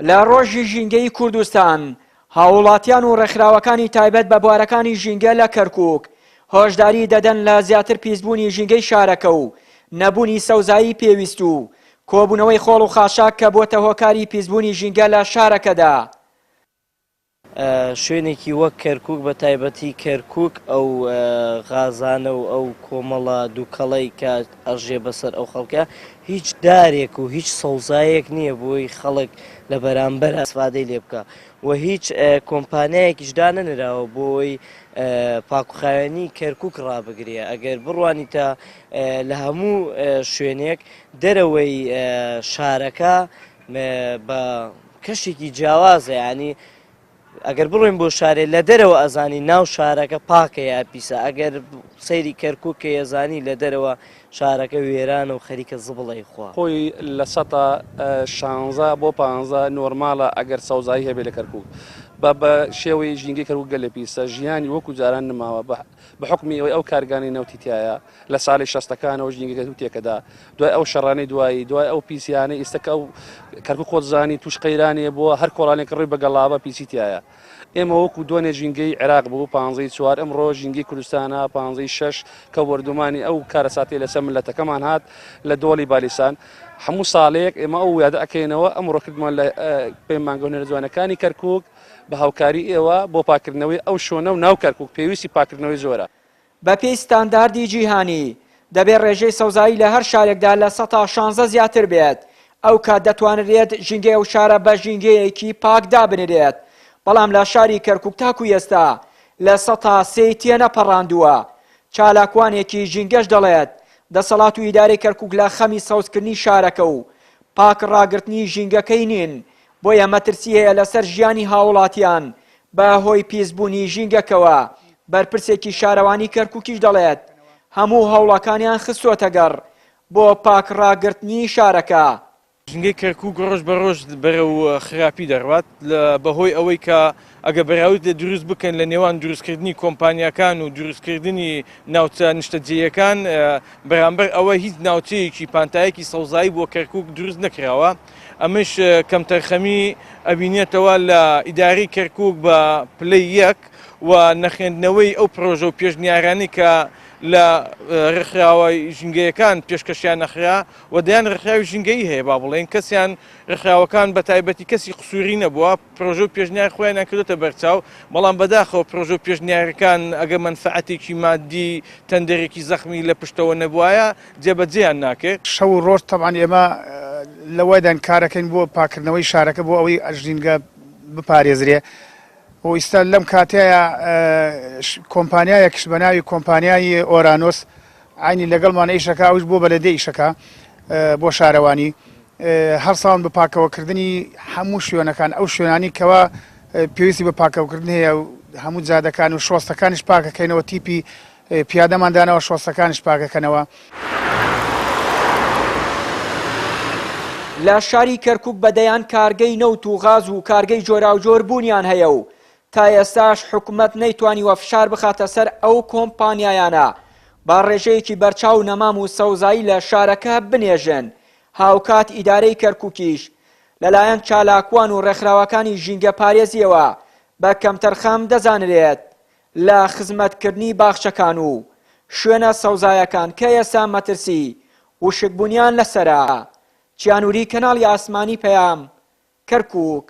لە ڕۆژی ژینگەی کوردستان، هاووڵاتیان و ڕێکخراوەکانی تایبەت بە بوارەکانی ژینگە لە کەرکووک هۆشداری دەدەن لە زیاتر پیسبوونی ژینگەی شارەکە و نەبوونی سەوزایی پێویست و کۆبوونەوەی خۆڵ و خاشاک کە بۆتە هۆکاری پیسبوونی ژینگە لە شارەکەدا. شوێنێکی وەک کەرکوک بە تایبەتی کەرکوک ئەو غازانە و ئەو کۆمەڵە دووکەڵەی کە ئەڕژێ بەسەر ئەو خەڵکە هیچ دارێک و هیچ سەوزایەک نییە بۆی خەڵک لە بەرامبەر ئیسفادەی لێ بکا و هیچ کۆمپانیایەکیش دانەنراوە بۆی پاکوخاوێنی کەرکوک ڕابگرێ ئەگەر بڕوانیتە لە هەموو شوێنێک دەرەوەی شارەکە بە کەشێکی جیاوازە یانی ئەگەر بڕۆین بۆ شارێ لە دەرەوە ئەزانی ناو شارەکە پاکە یا پیسە ئەگەر سەیری کەرکک ئەزانی لە دەرەوە شارەکە وێرانە و خەریکە زبڵەی خوا. خۆی لە سەتا شانزە بۆ پانزە نۆرماڵە ئەگەر سەوزایی هەبێ لە کەرکوک بە بە شێوەی ژینگەی کەرکوک گەلێ پیسە ژیانی وەکو جاران نماوە بە بە حوکمی ئەوەی ئەو کارگانەی نەوتی تیایە لە ساڵی شەستەکانەوە ژینگەی کەرکوک تێکەدا دوای ئەو شەڕانەی دوایی دوای ئەو پیسیانەی ئیستا کە ئەو کەرکوک خۆت زانی توش قەیرانێ بووە هەر کۆڵانێک ڕووی بە گەڵابە پیسی تیایە ئێمە وەکو دوێنێ ژینگەی عێراق بوو پانزەی چوار ئەمڕۆ ژینگەی کوردستانە پانزەی شەش کە بۆردومانی ئەو کارەساتەی لەسەر ملەتەکەمان هات لە دۆڵی بالیسان هەموو ساڵێک ئێمە ئەو یادە ئەکەینەوە ئەمڕۆ کردمان لە پەیمانگە هونەرە جوانەکانی کەرکوک بە هاوکاری ئێوە بۆ پاکردنەوەی ئەو شۆنە و ناو کەرکوک پێویستی پاکردنەوەی زۆرە. بەپێی ستانداردی جیهانی، دەبێت ڕێژەی سەوزایی لە هەر شارێکدا 16% زیاتر بێت، ئەوکات دەتوانرێت ژینگەی ئەو شارە بە ژینگەیەکی پاک دابنرێت، بەڵام لە شاری کەرکوک تاکو ئێستا 3% تێنەپەڕاندووە. چالاکوانێکی ژینگەش دەڵێت، دەسەڵات و ئیدارەی کەرکوک لە خەمی سەوزکردنی شارەکە و پاک ڕاگرتنی ژینگەکەی نین، بۆیە مەترسی هەیە لەسەر ژیانی هاوڵاتیان بە هۆی پیسبوونی ژینگەکەوە، بەرپرسێکی شارەوانی کەرکوکیش دەڵێت، هەموو هەوڵەکانیان خستووەتەگەڕ بۆ پاکڕاگرتنی شارەکە. ژینگەی کەرکوک ڕۆژ بە ڕۆژ بەرەو خراپی دەڕوات بەهۆی ئەوەی کە ئەگەر بەراورد لە دروست بکەن لە نێوان دروستکردنی کۆمپانیاکان و دروستکردنی ناوچە نیشتەجێیەکان بەرامبەر ئەوە هیچ ناوچەیەکی پانتایەکی سەوزایی بۆ کەرکوک دروست نەکراوە ئەمەش کەمتەرخەمی ئەبینێتەوە لە ئیدارەی کەرکوک بە پلەی یەک و نەخێندنەوەی ئەو پرۆژە و پێشنیارانەی کە لە ڕێکخراوە ژینگەیەکان پێشکەشیان نەخرا و دەیان ڕێکخراوی ژینگەیی هەیە با بڵێین کەسیان ڕێکخراوەکان بە تایبەتی کەسی قسووری نەبووە پرۆژە و پێشنیار خۆیانیان کردۆتە بەرچاو بەڵام بەداخەوە پرۆژە و پێشنیارەکان ئەگەر مەنفەعەتێکی مادی تەندەرێکی زەخمی لە پشتەوە نەبوایە جێبەجێیان ناکرد. شەو و ڕۆژ تەبعەن ئێمە لەوەداین کارەکەین بۆ پاکردنەوەی شارەکە بۆ ئەوەی ژینگە بپارێزرێ و ئیستا لەم کاتەیە کۆمپانیایەکش بە ناوی کۆمپانیای ئۆرانۆس عەینی لەگەڵمان ئیشەکا ئەوش بۆ بەلەدیە ئیشەکا بۆ شارەوانی هەڵساون بە پاکەوەکردنی هەموو شوێنەکان ئەو شوێنانی کەوا پێویستی بە پاکەوکردن هەیە و هەموو جادەکان و شۆستەکانیش پاکەکەینەوە تیپی پیادەمان داناوە شۆستەکانیش پاکەکەنەوە. لە شاری کەرکوک بە دەیان کارگەی نەوت و غاز و کارگەی جۆراوجۆر بوونیان هەیە و تا ئێستاش حکومەت نەیتوانیوە فشار بخاتە سەر ئەو کۆمپانیایانە بە ڕێژەیەکی بەرچاو نەمام و سەوزایی لە شارەکە بنێژن، هاوکات ئیدارەی کەرکوکیش لەلایەن چالاکوان و ڕێکخراوەکانی ژینگەپارێزییەوە بە کەمتەرخەم دەزانرێت لە خزمەتکردنی باخچەکان و شوێنە سەوزایەکان کە ئێستا مەترسی وشکبوونیان لەسەرە. چیانوری کەناڵی ئاسمانی پەیام، کەرکوک.